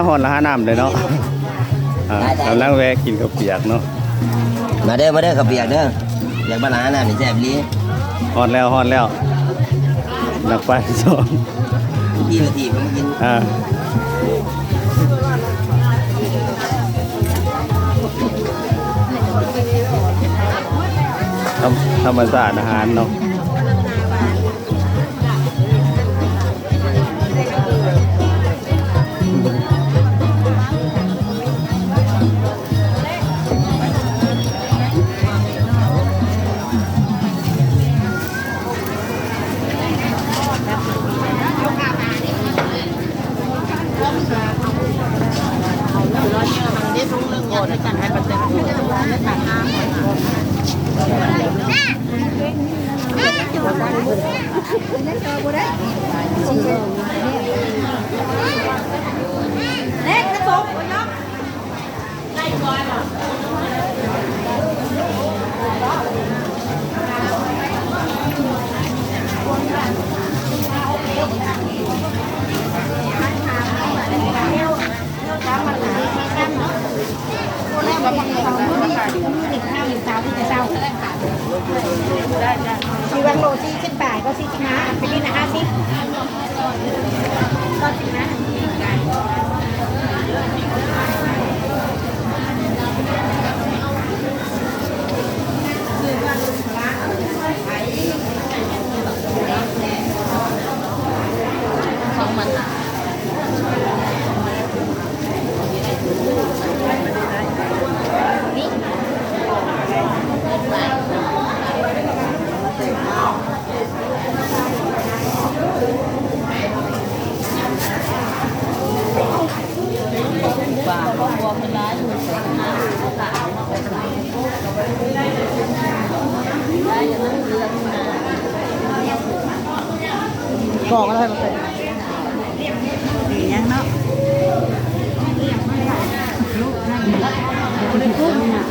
ຮອດລະຫານ້ຳເລີຍເນາະ. ອ່າ ໄດ້ໆ ກຳລັງແວະກິນເຂົ້າປຽກເນາະ. ມາເດີ ມາເດີ ເຂົ້າປຽກເດີ. ຢາກມາລະຫານ້ຳນີ້ແຊບອີ່ຫຼີ. ຮອດແລ້ວ ຮອດແລ້ວ. ນັກປານສອງ ທີ່ມາທີ່ມາກິນ ອ່າ ທຳ ທຳມະຊາດອາຫານເນາະ. ຢູ່ວັງໂລ ສີ່ສິບປາຍ ກໍສີ່ສິບຫ້າ ໄປນີ້ນະ ຫ້າສິບ. ກອກອະໄລມາເຕັມ ນີ້ຫຍັງເນາະ ບໍ່ໄດ້ກຸ້ງນະ.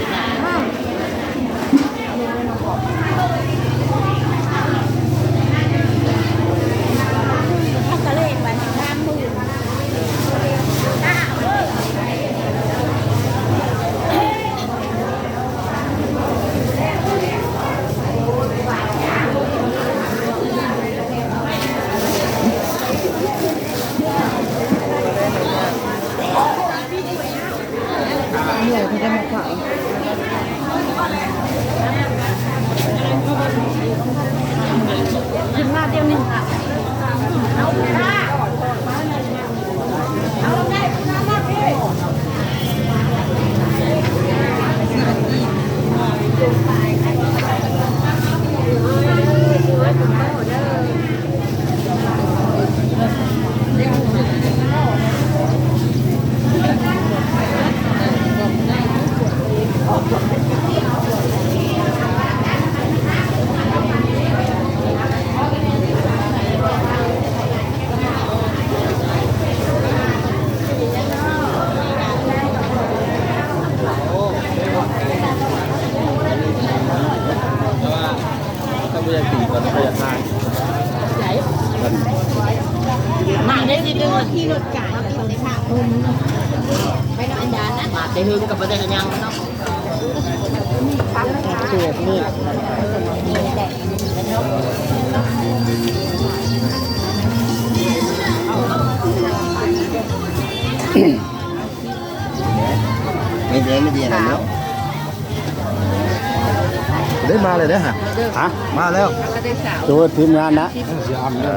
ມາໄດ້ທີ່ເດີ ຂີ່ລົດກາຍ ໄປນຳອັນດານະ ມາແຕ່ເຫິງກໍບໍ່ໄດ້ຫຍັງເນາະ. ໄດ້ມາເລີຍເດ້ ຮະ ມາແລ້ວ ໂຕທີມງານນະ ເອີ ຊິອຳເດີ.